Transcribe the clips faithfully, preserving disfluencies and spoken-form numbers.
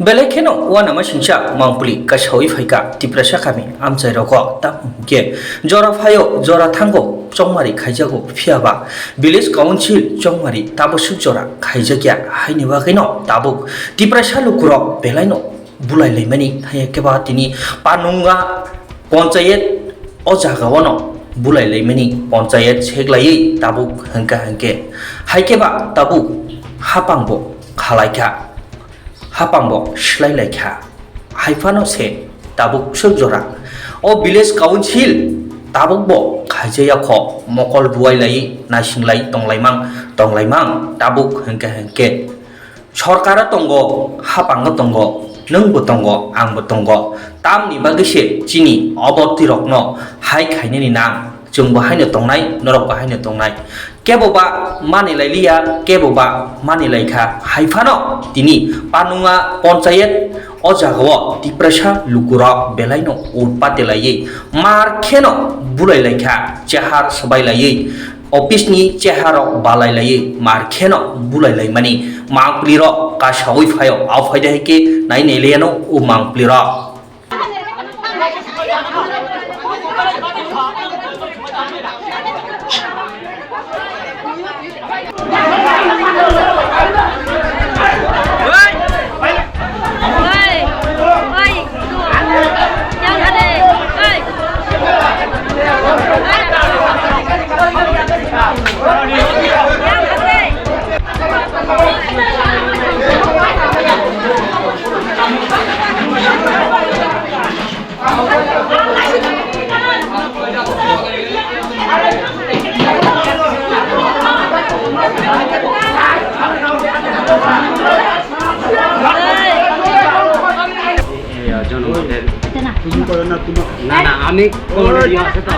Belai kheno uanama singcha mangpili kasawi phaikha Tiprasa kami amchairogo, tamo hwnkhe jora phaio jora thango chongmari khaijago, phiyaba village council chongmari tabuk swk jora khaijakya, haini bagwino tabuk Tiprasa lukurok belaino bulai laimani, hai khe ba tini Panunga ponchayet o jagao no bulai laimani, ponchayet seklaiwi tabuk hwnkha hwnkhe, hai khe ba tabuk hapang bo khalaikha, hapang bo swlai laikha, hai phano se tabuk swk jora o village council tabuk bo khaijaya kho, mokol ruwai lai naising lai tonglaimang tonglaimang tabuk hwnkha hwnkhe. Sorkaro tongo, hapango tongo, nwngbo tongo, angbo tongo. Tamni bagwi se chini obortirokno hai khainani nang. Chwngbo haino tongnai, norokbo haino tongnai. Keboba mani lailiya, keboba mani laikha. Hai phano tini Panunga ponchayet o jagao Tiprasa lukurok belaino utpate laiwi mar kheno bulai laikha, chehar swbai laiwi. Office ni cheharok balai laiwi mar kheno bulai laimani mangpili rok kasawi phaio, o phaida hai khe nai nai laiano o mangpili rok. এই, আহ, জনমতের তুমি করো না, তুমি না, না, আমি কমিটি আছে তো।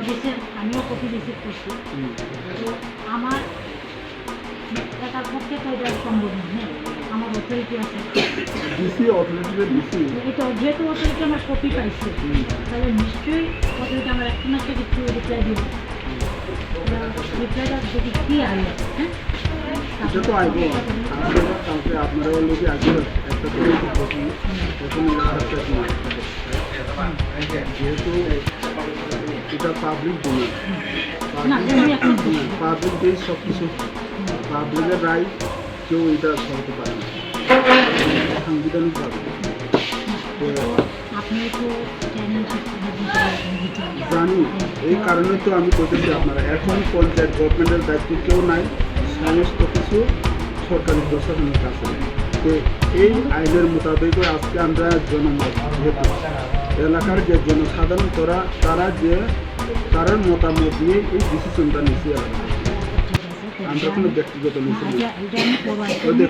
দেশের, আমিও কপি রিসিভ করছি। তো আমার একার পক্ষে তো এটা সম্ভব নয়, হ্যাঁ, আমার অথরিটি আছে। DC authority, DC. এটা যেহেতু অথরিটি আমার কপি পাইছে, হুম। তাহলে নিশ্চয়ই অথরিটি আমার একটা না একটা কিছু রিপ্লাই দিবে। রিপ্লাইটা যদি কি আয়, হ্যাঁ? এটা তো আইবো। কালকে, কালকে আপনারা অলরেডি আগে একটা করে কপি, এখন এটা সাবজেক্ট না। যেহেতু এটা পাবলিক ডোমেইন, না, পাবলিক, আমি এখন বুঝি। পাবলিক বেস সব কিছু, পাবলিকের রায় কেউ এটা সরাতে পারে না সাংবিধানিকভাবে। তো আপনি তো চ্যানেল জানি, এই কারণে তো আমি করতেছি। আপনারা এখন পঞ্চায়েত গভর্নমেন্টের দায়িত্ব কেউ নাই, সমস্ত কিছু সরকারি প্রশাসনের কাছে। তো এই আইনের মোতাবেক আজকে আমরা জনমত, যেহেতু এলাকার যে জনসাধারণ, তারা, তারা যে, তারার মতামত নিয়ে এই ডিসিশনটা নিয়েছি এলাকা। আমরা কোনো ব্যক্তিগত নিয়েছি না। তো দেখেন,